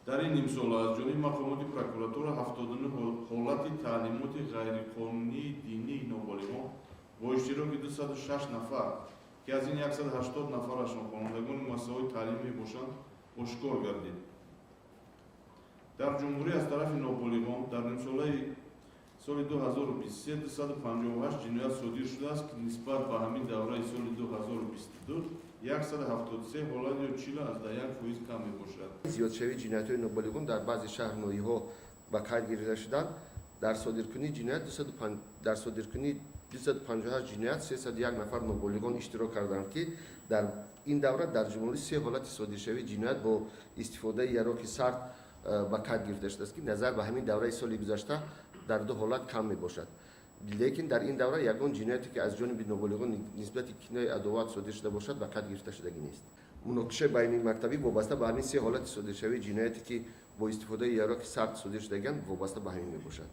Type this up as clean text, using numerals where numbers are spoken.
Дар ин нимсола аз ҷониби мақомоти прокуратура 79 ҳолати таълимоти ғайриқонунии динии ноболиғон бо иштироки 206 нафар, ки аз ин 180 нафарашон хонандагони муассисаҳои таълимӣ мебошанд, ошкор гардид. Дар ҷумҳурӣ аз тарафи ноболиғон дар нимсолаи соли 2023 258 ҷиноят содир шудааст, ки нисбат ба ҳамин давраи соли 2022 173 ҳолат ё 40,1% кам мебошад. Зиёдшавии ҷиноятҳои ноболиғон дар баъзе шаҳр, ноҳияҳо ба қайд гирифта шуданд. Дар содиркунии ҷиноят, дар содиркунии 258 ҷиноят 301 нафар ноболиғон иштирок карданд, ки дар ин давра дар ҷумҳурӣ се ҳолати содиршавии ҷиноят бо истифодаи яроқи сард ба қайд гирифта шудааст, ки назар ба ҳамин давраи соли гузашта дар ду ҳолат кам мебошад. Лекин дар ин давра ягон ҷинояте, ки аз ҷониби ноболиғон нисбати кинаи адоват содир шуда бошад, ба қайд гирифта шудагӣ нест. Муноқишаи байнимактабӣ вобаста ба ҳамин се ҳолати содиршавии ҷинояте, ки бо истифодаи яроқи сард содир шудагианд, вобаста ба ҳамин мебошад.